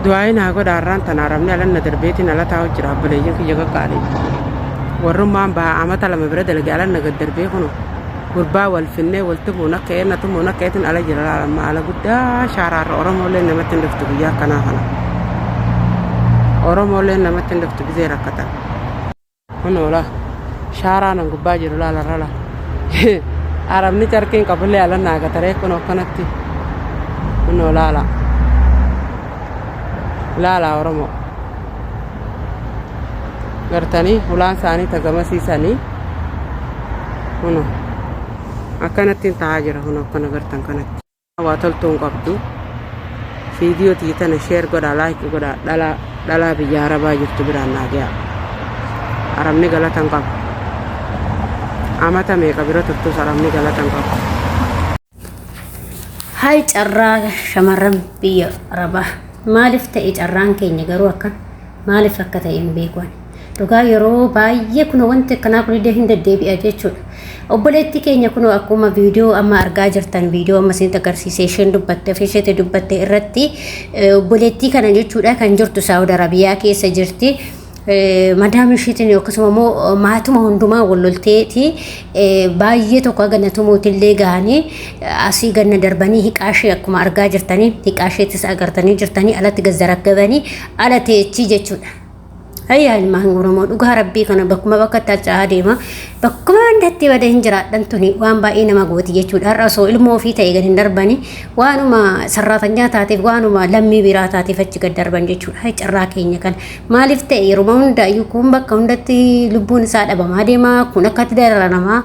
Du'aa'ii naa godha har'aan tana arabni alanna darbeetiin ala taa'u jira obboleeyyan kiyya qaqqaalii. Warrummaan baha amata 2 bira dalage alanna gad darbee kuno gurbaa wal finnee wal tumuun akka eenna tumuun akka eetiin ala jira laala amma ala guddaa shaaraarra Oromoolleen namatti hin dhuftu guyyaa akkanaa kana. Oromoolleen namatti hin dhuftu gizee rakkatan. Kunoo laa shaaraa nan gubbaa jiru laala irra laa. Arabni carqiin qabullee ala naa gataree kunoo akkanatti. Kunoo laala. Laala Oromoo. Gartanii hulaan isaanii tagamasiisanii. Kunoo akkanattiin taa'aa jira kunoo akkana gartan kanatti. Waa toltuu hin qabdu. Viidiyoo tiyya tana share godhaa like godhaa dhalaa dhalaa biyya arabaa jirtu biraan naa gayaa. Arabni galata hin qabu. Amata meeqa bira turtus arabni galata hin qabu. Hay carraa shamarran biyya arabaa maaliif ta'e carraan keenya garuu akkan maaliif akka ta'e hin beeku ani. Dhugaa yeroo baay'ee kunoo wanti akkanaa kun illee hin deddeebi'a jechuudha. Obboleetti keenya kunoo akkuma viidiyoo amma argaa jirtan viidiyoo amma isinitti agarsiise isheen dubbatte ofii isheetti dubbatte irratti obboleettii kana jechuudha kan jirtu Saawud Arabiyaa keessa jirti. Madaam isheetiin akkasuma immoo maatuma hundumaa wal lolteeti baay'ee tokko haga na tumuutillee gahanii asii ganna darbanii hiqaa ishee akkuma argaa jirtanii hiqaa isheettis agartanii jirtanii alatti gazzaraggabanii ala teechii jechuudha. Hayyaa ilmaan Oromoo dhugaa rabbii kana bakkuma bakkatti harca'aa deema. Bakkuma hundatti bada hin jiraadhan tuni waan baay'ee nama gooti jechuudha. Har'a osoo ilmoo ofii ta'e gad hin darbani waanuma sarraatanyaa taateef waanuma lammii biraa taateef achi gad darban jechuudha. Hay carraa keenya kana maaliif ta'e yeruma hundaayyuu kun bakka hundatti lubbuun isaa dhabamaa deema kun akkatti dararamaa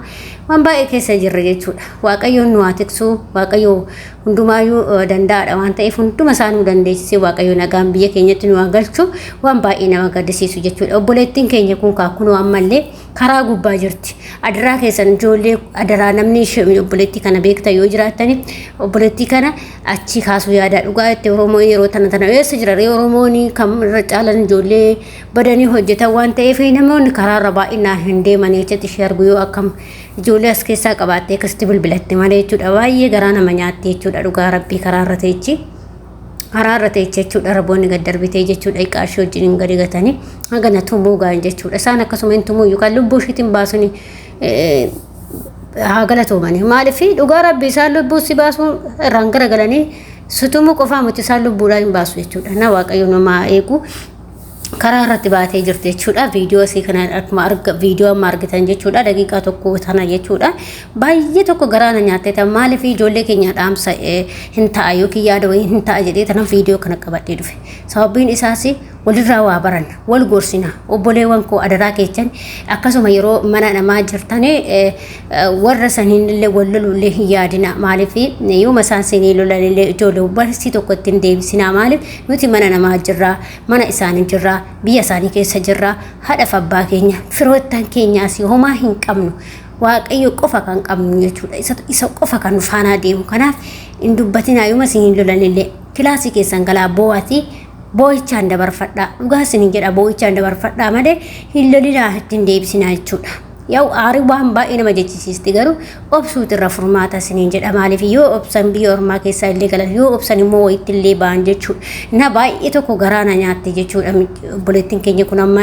waan baay'ee keessa jirra jechuudha. Waaqayyoon nu haa tiksu waaqayyoo Hundumaayyuu danda'aadha waan ta'eef hunduma isaa nu dandeessisee Waaqayyo nagaan biyya keenyatti nu haa galchu waan baay'ee nama gaddisiisu jechuudha. Obboleettiin keenya kun kaa kunoo ammallee karaa gubbaa jirti. Adaraa keessan ijoollee adaraa namni ishee obboleettii kana beektan yoo jiraattani obboleettii kana achii kaasuu yaadaa dhugaa itti Oromoo yeroo tana tana eessa jira ree Oromoon kan irra caalan ijoollee badanii hojjetan waan ta'eef namoonni karaarra baay'inaan hin deeman jechatti ishee argu yoo akkam Ijoollee as keessaa qabaattee akkasitti bilbilatte malee jechuudha. Baay'ee garaa nama nyaatti jechuudha. Dhugaa rabbii karaa irra teechi. Karaa irra teechi jechuudha. Raboonni gad darbitee jechuudha. Iqaa ishee wajjin hin gadi gatanii hagana tumuu ga'an jechuudha. Isaan akkasuma hin tumuu yookaan lubbuu ishiitiin baasuni haa galatoomani. Maaliif dhugaa rabbii isaan lubbuu si baasuu irraan garagalanii sutumuu qofaa miti isaan lubbuudhaan hin baasu jechuudha. Na waaqayyo namaa eegu. Karaa irratti baatee jirti jechuudha. Viidiyoo asii kana akkuma arga viidiyoo amma argitan jechuudha. Daqiiqaa tokko tana jechuudha. Baay'ee tokko garaa na nyaattee tan maaliif ijoollee keenya dhaamsa hin ta'a yookiin yaada wayii hin ta'a jedhee tanan viidiyoo kana qabadhee dhufe. Sababiin isaas walirraa waa baranna, wal gorsina. Obboleewwan koo adaraa keessan akkasuma yeroo mana namaa jirtan warra saniin illee wal loluu illee hin yaadina. Maaliif yooma isaan sinii lolan illee ijoollee barsi tokko ittiin deebisinaa. Maaliif nuti mana namaa jirra. Mana isaanii jirra, biyya isaanii keessa jirra, haadhaaf abbaa keenya, firoottan keenya asii homaa hin qabnu. Waaqayyo qofa kan qabnu jechuudha. Isa, isa qofa kan nu faanaa deemu. Kanaaf hin dubbatinaa yooma isin hin lolanillee. Kilaasii keessan galaa boo'atii boo'ichaan dabarfadhaa. Dhugaa isin jedha boo'ichaan dabarfadhaa malee hin lolinaa ittiin deebisinaa jechuudha. Yaa'u aarii waan baay'ee nama jechisiisti garuu obsuutu irra furmaata isiniin jedha maaliif yoo obsan biyya ormaa keessaa illee galan yoo obsan immoo wayitti illee ba'an jechuudha. Na baay'ee tokko garaa na nyaatte jechuudha obboleettiin keenya kun amma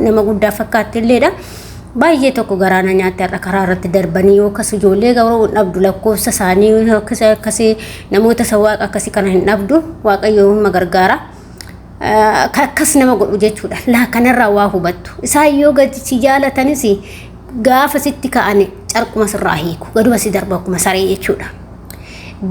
nama guddaa fakkaatti illeedha. Baay'ee tokko garaa na nyaatte har'a karaa irratti darbanii yoo akkas ijoollee garuu hin dhabdu lakkoofsa isaanii akkasii namoota isa waaqa akkasii kana hin dhabdu waaqayyo nama gargaara. Ka akkas nama godhu jechuudha. Laa kanarraa waa hubattu. Isaan yoo gadi si jaalatanis gaafa sitti ka'an carquma sirraa hiiku. Gaduma si darbu akkuma saree jechuudha.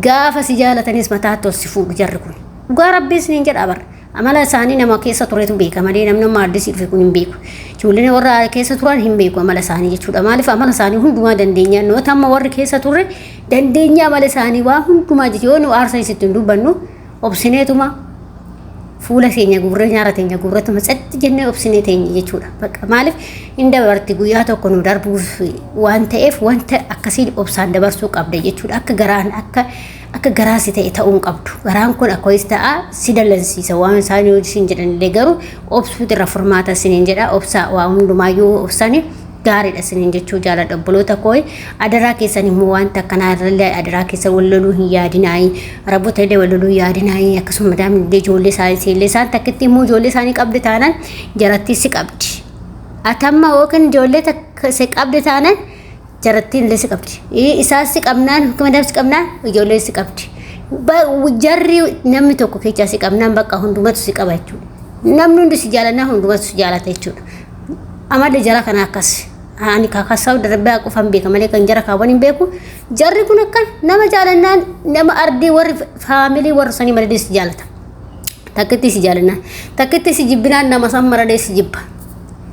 Gaafa si jaalatanis mataatti ol si fuudhu jarri kun. Dhugaa rabbii isiniin jedha bara. Amala isaanii nama keessa turetu beeka malee namni amma addisii dhufe kun hin beeku. Ijoolleen warra keessa turan hin beeku amala isaanii jechuudha. Maaliif amala isaanii hundumaa dandeenya. Noota amma warri keessa turre dandeenya amala isaanii waa hundumaa jechuudha. Yoo nu aarsan isitti hin dubbannu obsineetuma fuula keenya guurree nyaara teenya guurretuma tsatti jennee obsinee teenya jechuudha. Bakka maaliif hin dabarti guyyaa tokko nu darbuuf waan ta'eef wanta akkasiin obsaan dabarsuu qabda jechuudha. Akka garaan akka akka garaa si ta'e ta'uu hin qabdu. Garaan kun akka wayis ta'a si dallansiisa waan isaan yoo isin jedhan illee garuu obsuutu irra furmaata isiniin jedha. Obsaa waa hundumaayyuu obsani. Gaariidha isiniin jechuu jaaladha obboloota koo. Adaraa keessan immoo wanta akkanaa irrallee adaraa keessa wal loluu hin yaadinaayi. Araboota illee wal loluu hin yaadinaayi. Akkasuma madaamni illee ijoollee isaanii illee isaan takkitti immoo ijoollee isaanii qabdi taanaan jarattii si qabdi. Atamma yookiin ijoollee takka si qabdi taanaan jarattiin illee si qabdi. Isaan si qabnaan madaam si qabnaan ijoollee si qabdi. Jarri namni tokko keessaa si qabnaan bakka hundumatu si qaba jechuudha. Namni hundi si jaalannaa hundumatu si jaalata jechuudha. Amalli jara kana akkas. Ani kan Saudi Arabiyaa qofan beeka malee kan jara kaawwan hin beeku. Jarri kun akka nama jaalannaan nama ardii warri faamilii warra sanii malee si jaalata. Takkitti si jaalannaan takkitti si jibbinaan nama san maradee si jibba.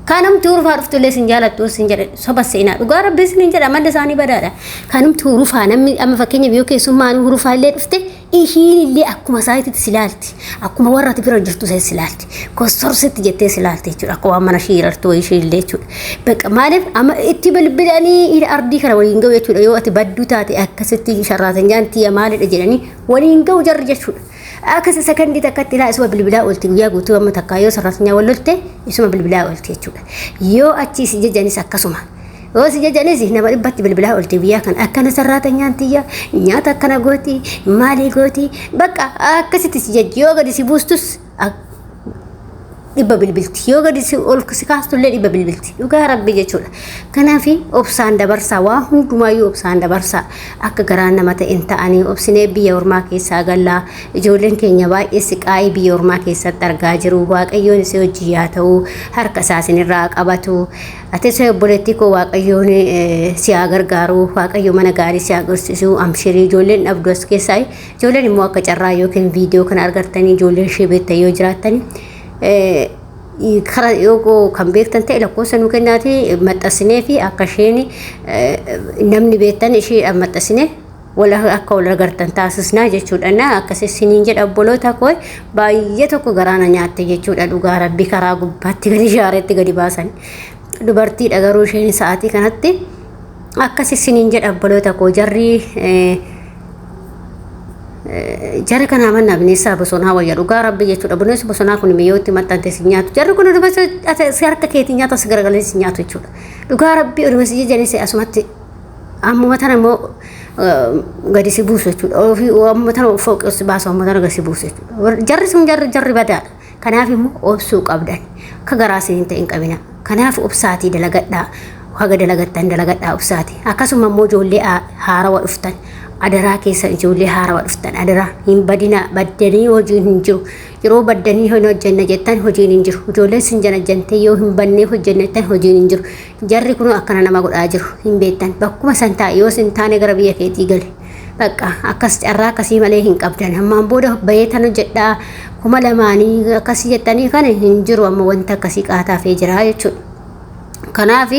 Kanumti hurufaa dhuftu illee sin jaalattu sin jedhe soba seenaa dhugaa rabbii sin jedha amalli isaanii badaadha. Kanumti hurufaa namni amma fakkeenyaaf yoo keessummaan hurufaa illee dhufte ishiin illee akkuma isaaniitti si ilaalti. Akkuma warra ati bira jirtu sana si ilaalti. Kossorsitti jettee si ilaalti jechuudha. Akka waan mana ishii hirartu ishii illee jechuudha. Bakka maaliif amma itti bilbilanii hidha ardii kana waliin ga'u jechuudha. Yoo ati badduu taate akkasitti sharraatan jaantii maalidha jedhanii waliin ga'u jarri jechuudha. Akkas sakandii takkatti ilaa isuma bilbilaa oolti guyyaa guutuu amma takkaa yoo sarraatinyaa wal lolte isuma bilbilaa oolti jechuudha. Yoo achi si jajanis akkasuma. Yoo si jajanis nama dhibbatti bilbilaa oolti guyyaa kan akkana sarraatanyaan tiyya nyaata akkana gooti maalii gooti bakka akkasitti si jajji yoo gadi si buustus dhibba bilbilti yoo gadi si ol si kaastullee dhibba bilbilti dhugaa rabbi jechuudha. Kanaaf obsaan dabarsaa waa hundumaayyuu obsaan dabarsaa akka garaan nama ta'e hin ta'anii obsinee biyya ormaa keessaa gallaa ijoolleen keenya baay'ee siqaa'ii biyya ormaa keessatti argaa jiru. Waaqayyoon isee hojii haa ta'u harka isaa isinirraa qabatu. Atis obboleettii koo waaqayyoon si haa gargaaru waaqayyo mana gaarii si haa agarsiisu amshirii ijoolleen dhabdu as keessaa ijoolleen immoo akka carraa yookiin viidiyoo kana argattanii ijoolleen ishee beektan yoo jiraattanii kara yoo kan beektan ta'e lakkoofsa nu kennaati maxxansinee fi akka isheen namni beektan ishee maxxansinee wal akka wal agartan taasisnaa jechuudha. Na akkasii isiniin jedha obboloota koo baay'ee tokko garaana nyaatte jechuudha dhugaa rabbi karaa gubbaatti gadi shaaretti gadi baasan. Dubartiidha garuu isheen sa'aatii kanatti akkas isiniin jedha obboloota koo jarri jara kanaa mannaa bineensa bosonaa wayya dhugaa rabbi jechuudha. Bineensi bosonaa kun miyyootti maxxante si nyaatu. Jarri kun oduma si harka keetii nyaata si garagalee si nyaatu jechuudha. Dhugaa rabbi oduma si jajjanis asumatti ammuma tana immoo gadi si buusu jechuudha. Ofii ammuma tana fooqee si baasu ammuma tana gadi si buusu jechuudha. Jarri sun jarri jarri badaadha. Kanaaf immoo obsuu qabdan. Akka garaa isin hin ta'in qabina. Kanaaf obsaatii dalagadhaa. Haga dalagattan dalagadhaa obsaati. Akkasuma immoo ijoollee haarawa dhuftan. Adaraa keessa ijoollee haarawa dhuftan. Adaraa hin badinaa. Baddanii hojiin hin jiru. Yeroo baddanii hin hojjenna jettan hojiin hin jiru. Ijoolleen sin janajjantee yoo hin bannee hojjenna jettan hojiin hin jiru. Jarri kun akkana nama godhaa jiru. Hin beektan. Bakkuma san taa'e yoo sin taane gara biyya keetii gale. Bakka akkas carraa akkasii malee hin qabdan. Ammaan booda bahee tan hojjedhaa kuma lamaanii akkasii jettanii kana hin jiru amma wanta akkasii qaataafee jira jechuudha. Kanaaf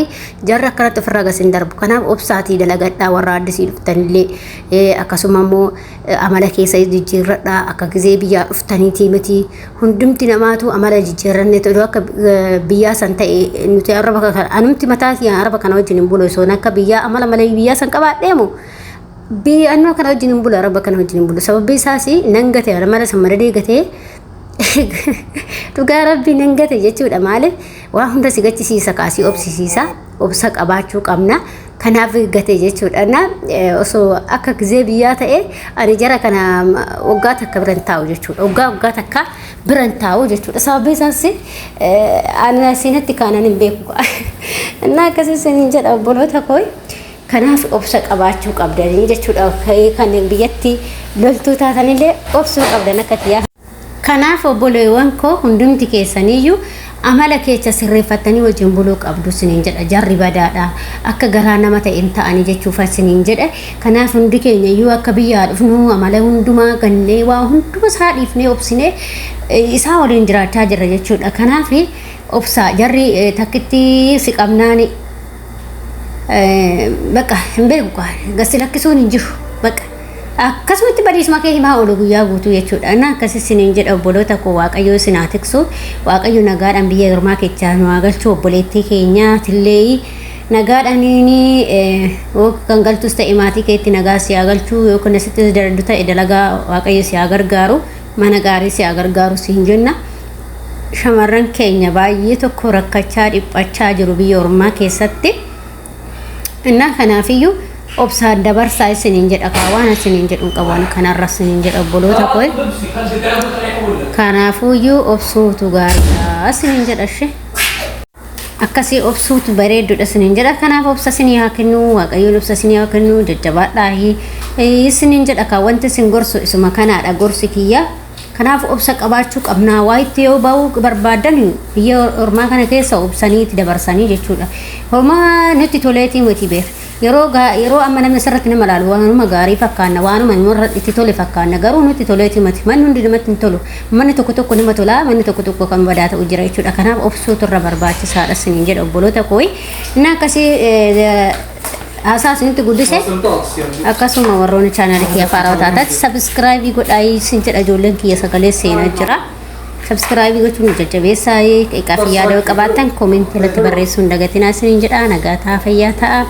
jarri akkanatti ofirraa gas hin darbu. Kanaaf obsaatii dalagadhaa warra addisii dhuftanillee akkasuma immoo amala keessa jijjiirradhaa akka gizee biyyaa dhuftaniitii miti hundumti namaatu amala jijjiirranne ta'u akka biyyaa san ta'e nuti arraba kana anumti mataa kiyya arraba kana wajjin hin bulu osoo akka biyyaa amala malee biyyaa san qabaadheemu biyya annoo kana wajjin hin bulu arraba kana wajjin hin bulu sababbi isaas nan gate amala san madadee gatee dhugaa rabbi nan gate jechuudha maaliif waa hunda si gachisiisa kaasii obsisiisa obsa qabaachuu qabna kanaaf gate jechuudha na osoo akka gizee biyyaa ta'e ani jara kana waggaa takka biran taa'u jechuudha waggaa waggaa takka biran taa'u jechuudha sababni isaas ani siinatti kaanan hin beeku innaa akkasii sinin jedha obboloota koo kanaaf obsa qabaachuu qabdanii jechuudha kan biyyatti loltuu taatanillee obsuu qabdan akka tiyyaa. Kanaaf obboleewwan koo hundumti keessaniyyuu amala keessa sirreeffattanii wajjin buluu qabdu isiniin jedha. Jarri badaadha. Akka garaa nama ta'e hin ta'anii jechuuf isiniin jedha. Kanaaf hundi keenya iyyuu akka biyyaa dhufnu amala hundumaa gannee waa hunduma isaa dhiifnee obsinee isaa waliin jiraachaa jirra jechuudha. Kanaaf obsaa jarri takkitti si qabnaani bakka hin beeku gasi lakkisuun hin jiru bakka. Akkasumatti badiisuma kee himaa oolu guyyaa guutuu jechuudha. Inni akkas isiniin jedha obboloota koo Waaqayyo isin haa tiksu. Waaqayyo nagaadhaan biyya ormaa keessaa nu haa galchu obboleettii keenya tillee nagaadhaan yoo kan galtus ta'e maatii keetti nagaa si haa galchu yoo kan asitti dalagdu ta'e dalagaa Waaqayyo si haa gargaaru mana gaarii si haa gargaaru siin jenna. Shamarran keenya baay'ee tokko rakkachaa dhiphachaa jiru biyya ormaa keessatti. Innaa kanaafiyyuu obsaan dabarsaa isiniin jedha kaa waan isiniin jedhu hin qabu ani kanarra isiniin jedha obboloota koo. Kanaafuyyuu obsuutu gaariidha isiniin jedha ishee. Akkasii obsuutu bareedduudha isiniin jedha. Kanaaf obsa isinii haa kennu Waaqayyoon obsa isinii haa kennu jajjabaadhaa isiniin jedha kaa wanti isin gorsu isuma kanaadha gorsi kiyya. Kanaaf obsa qabaachuu qabna. Waa itti yoo ba'uu barbaadan biyya ormaa kana keessa obsaniiti dabarsanii jechuudha. Homaa nutti toleetii miti beer. Yeroo yeroo amma namni asirratti nama ilaalu waanuma gaarii fakkaanna waanuma nurra itti tole fakkaanna garuu nutti toleetii miti. Manni hundi namatti hin tolu. Manni tokko tokko nama tola manni tokko tokko kan badaa ta'u jira jechuudha. Kanaaf obsuutu irra barbaachisaadha isiniin jedha obboloota koo. Inni akkasii haasaa isinitti guddise. Akkasuma warroonni chaanaalii kiyya faaraa taatan sabiskiraayibii godhaa isin jedha ijoolleen kiyya sagalee seenaa jira. Sabiskiraayibii gochuun nu jajjabeessaa qeeqaa fi yaada yoo qabaattan koomentii irratti barreessuu hin dagatinaa isiniin jedha nagaa ta'a fayyaa ta'a.